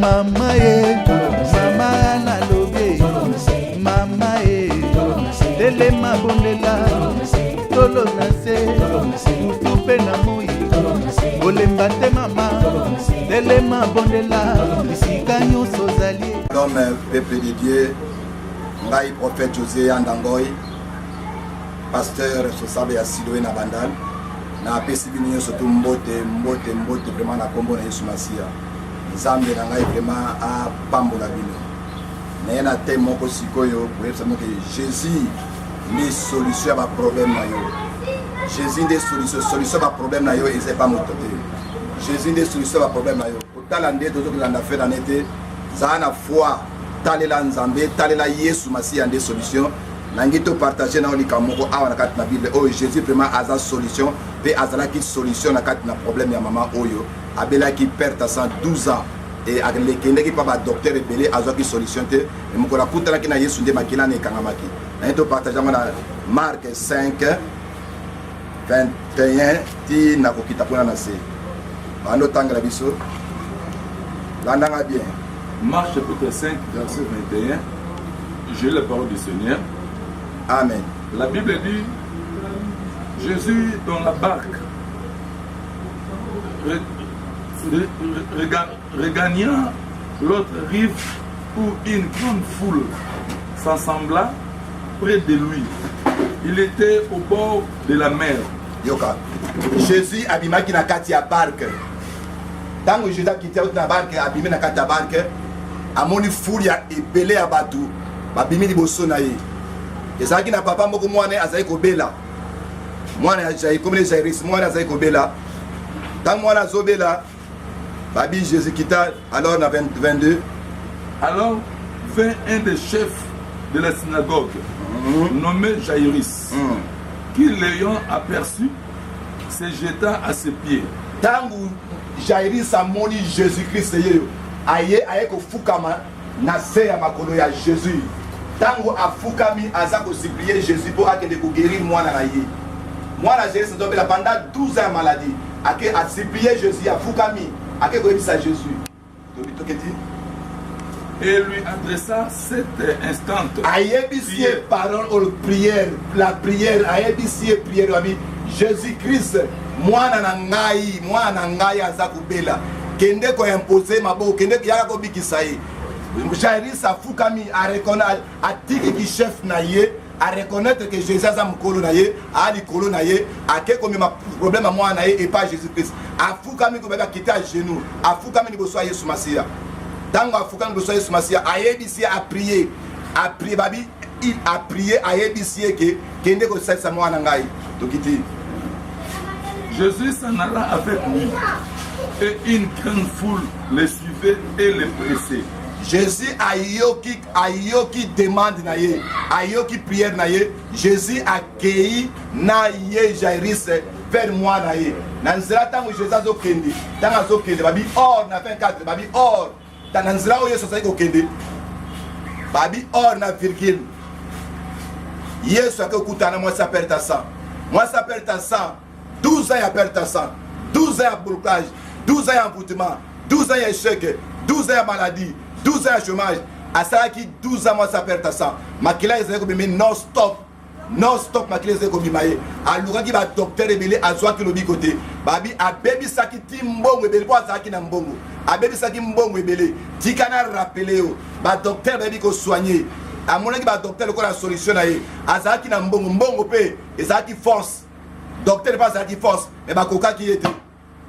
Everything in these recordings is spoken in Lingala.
Mama ye, mama nalobi, mama ye, telema bondela, tolo na se, butu mpe na moi, kolemba te mama, telema bondela, bisika nyonso ozali. L'homme, peuple de Dieu, ngai prophète José Yandangoy, pasteur responsable ya Siloé na Bandal, napesi bino nyonso tu mbote, mbote, mbote vraiment na kombo na Yesu Masiya. Nzambe na ngai vraiment apambola bino. Naye na thème moko sikoyo koyebisa bino ke Jésus nde solution ya ba problème na yo. Jésus nde solution, solution ya ba problème na yo eza epa moto te. Jésus nde solution ya ba problème na yo. Kotala nde tozokolanda fin d'année te, zala na foi, talela Nzambe, talela Yesu Masiya nde solution. Nangi to partager na yo likambo moko awa na kati na Bible oyo Jésus vraiment aza solution pe azalaki solution na kati na problème ya mama oyo abelaki perte à 112 ans et alekendaki pa ba docteur ebele azwaki solution te. Mais mokolo akutanaki na Yesu nde makila na ekangamaki. Nangi to partager yango na Marc 5 21 ti na kokita kuna na se. Bando tangela biso. Landanga bien. Marc chapitre 5 verset 21. J'ai la parole du Seigneur. Amen. La Bible dit, Jésus dans la barque, regagnant l'autre rive où une grande foule s'assembla près de lui. Il était au bord de la mer. Yoka. Jésus abimaki na kati ya barque. Tango Jésus akiti na barque, abimi na kati ya barque, amoni foule ya ebele ya bato babimi liboso na ye. Ezalaki na papa moko mwana azali kobela. Mwana ya Jair, comme les Jairus, mwana azali kobela. Tango mwana azobela, babi Jésus kita alors na 22. Alors vint un des chefs de la synagogue, nommé Jairus, qui l'ayant aperçu, se jeta à ses pieds. Tango Jairus amoni Jésus-Christ yeyo, aye aye kofukama na se ya makolo ya Jésus. Tango afukami aza kosupplier Jésus po akende koguérir mwana na ye. Mwana Jairus azobela pendant 12 ans ya maladie. Ake asupplier Jésus, afukami, ake koyebisa Jésus. Tobi toketi. Et lui adressa cette instante. Ayebisi ye parole ou prière, la prière, ayebisi ye prière abi Jésus-Christ, mwana na ngai, mwana na ngai aza kobela. Kende ko imposer maboko, kende yaka kobikisa ye. Jairus afukami, a reconnaître, atiki ki chef na ye, a reconnaître que Jésus aza mokolo na ye, a likolo na ye, ake komema problème ya mwana na ye epa Jésus-Christ. Afukami kobeba kita à genoux, afukami liboso ya Yesu Masiya. Tango afukami liboso ya Yesu Masiya, ayebisi ye, a prier, a prier babi, il a prié, ayebisi ye ke kende kosalisa mwana ngai. Tokiti. Jésus s'en alla avec lui et une grande foule le suivait et le pressait. Jésus ayoki, ayoki demande na ye, ayoki prière na ye. Jésus akei na ye Jairus vers moi na ye. Na nzela tango Jésus azokende, tango azokende babi or na 24 babi or ta na nzela oyo Yesu azali kokende babi or na virgule. Yesu akokutana na mwasi ya perte ya sang. Mwasi ya perte ya sang, 12 ans ya perte ya sang, 12 ans ya blocage, 12 ans ya envoûtement, 12 ans ya échec, 12 ans ya maladie, 12 ans ya chômage. Asalaki 12 ans mwasi ya perte ya sang. Makila ezali kobima non stop. Non stop makila ezali kobima ye. Alukaki ba docteur ebele, azwaki lobiko te. Babi abebisaki ti mbongo ebele po azalaki na mbongo. Abebisaki mbongo ebele. Tika na rappeler yo, ba docteur bayebi ko soigner. Amonaki ba docteur lokola solution na ye. Azalaki na mbongo, mbongo pe ezalaki force. Docteur pe azalaki force, mais bakokaki ye te.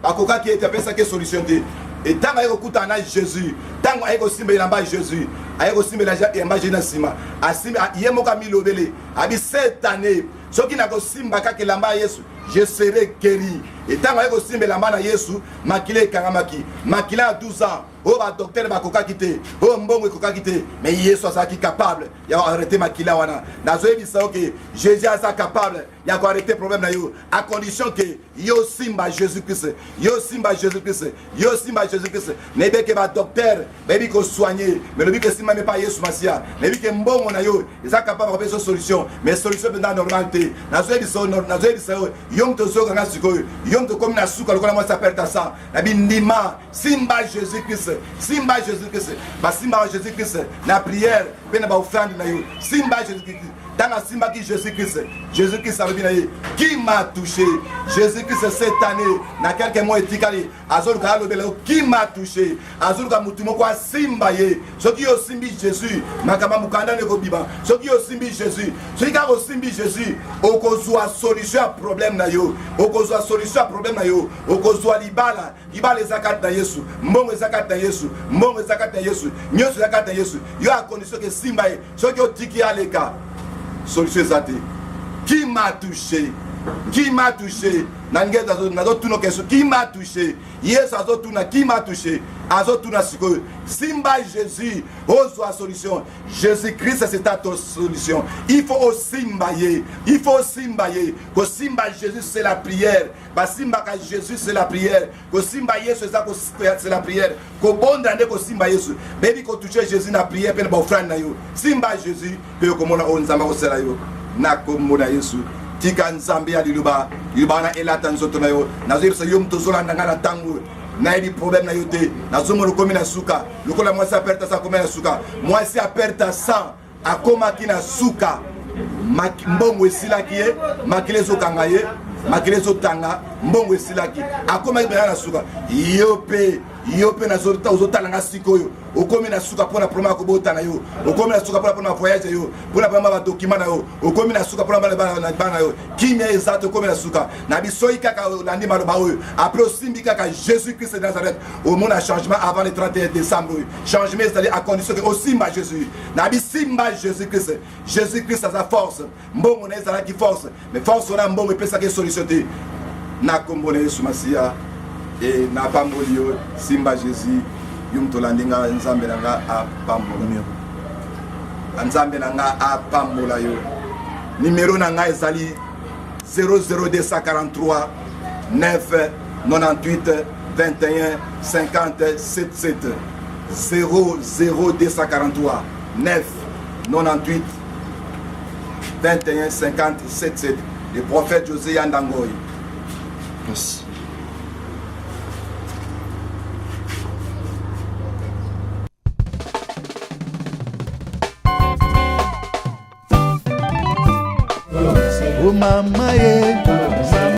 Bakokaki ye te, apesaki solution te. Et tango aye kokutana na Jésus, tango aye kosimba elamba ya Jésus, aye kosimba elamba ya Jésus na nsima, asimbi ye moko amilobele, abi cette année soki nakosimba kaka elamba ya Yesu, je serai guéri. Et tango aye kosimba elamba na Yesu, makila ekangamaki, makila ya 12 ans oyo ba docteur bakokaki te, oyo mbongo ekokaki te, mais Yesu azalaki capable ya arrêter makila wana. Nazoyebisa yo ke Jésus aza capable. ya koarrete problème na yo, à condition que yo simba Jésus Christ, yo simba Jésus Christ, yo simba Jésus Christ. Nayebi ke badocteur bayebi kosoigne, mais lobi ke simbami epai Yesu Masiya. Nayebi ke mbongo na yo eza capable kopesa solution, mais solution mpenza normal te. Nazoyebisa yo, yo moto ozoyoka nga sikoyo, yo moto okomi na suka lokola mwasi aperta sang na bindima, simba Jésus Christ, simba Jésus Christ. Basimbaka Jésus Christ na prière mpe na baofrande na yo. Simba Jésus Christ. Ntango asimbaki Jésus Christ, Jésus Christ alobi na ye: qui m'a touché? Jésus Christ, cette année, na quelques mois etikali, azoluka alobela yo: qui m'a touché? Azoluka motu moko asimba ye. Soki yo osimbi Jésus, makambo ya mokanda nde ekobima. Soki yo osimbi Jésus, soki kaka osimbi Jésus, okozwa solution ya problème na yo, okozwa solution ya problème na yo, okozwa libala. Libala eza kati na Yesu, mbongo eza kati na Yesu, mbongo eza kati na Yesu, nyonso eza kati na Yesu. Yo à condition ke simba ye. Soki otiki aleka, solution eza te. Qui m'a touché? Qui m'a touché? Na nge nazotuna question: qui m'a touché? Yesu azotuna: qui m'a touché? Azotuna sikoyo. Simba Jésus, ozwa solution. Jésus Christ, c'est ta solution. Il faut osimba ye, il faut osimba ye. Kosimba Jésus, c'est la prière. Basimbaka Jésus, c'est la prière. Kosimba Yesu eza, c'est la prière. Kobondela nde kosimba Yesu. Bayebi kotouche Jésus na prière mpe na baofrande na yo. Simba Jésus mpe okomona oyo Nzambe akosala yo na kombo na Yesu. Tika Nzambe ya liloba, liloba wana elata nzoto na yo. Nazoyebisa yo moto ozolanda ngai na ntango, nayebi problème na yo te. Nazomona okomi na suka lokola mwasi aperta sa akomi na suka. Mwasi aperta 100 akomaki na suka, mbongo esilaki ye, makila ezokanga ye, makila ezotanga, mbongo esilaki, akomaki mpenza na suka. Yo mpe, yo mpe ozotala nga sikoyo, okomi na suka mpona problème ya kobota na yo, okomi na suka mpona mpona voyage yo, mpona mpona badokima na yo, okomi na suka mpona bana na yo, kimia eza te, okomi na suka na bisoi. Kaka olandi maloba oyo, après osimbi kaka Jésus Christ de Nazareth, omona changement avant le 31 décembre oyo. Changement ezali à condition ke osimba Jésus. Na bisimba Jésus Christ. Jésus Christ aza force. Mbongo na ezalaki force, mais force wana mbongo epesaki solution te. Na kombo na Yesu Masiya e napamboli yo. Simba Jésus. Yo moto olandi nga, Nzambe na nga apambola, Nzambe na nga apambola yo. Nimero na ngai ezali 00243 9 98 21 50 77, 00243 9 98 21 50 77. Le prophète José Yandangoy. Merci. O mama ye.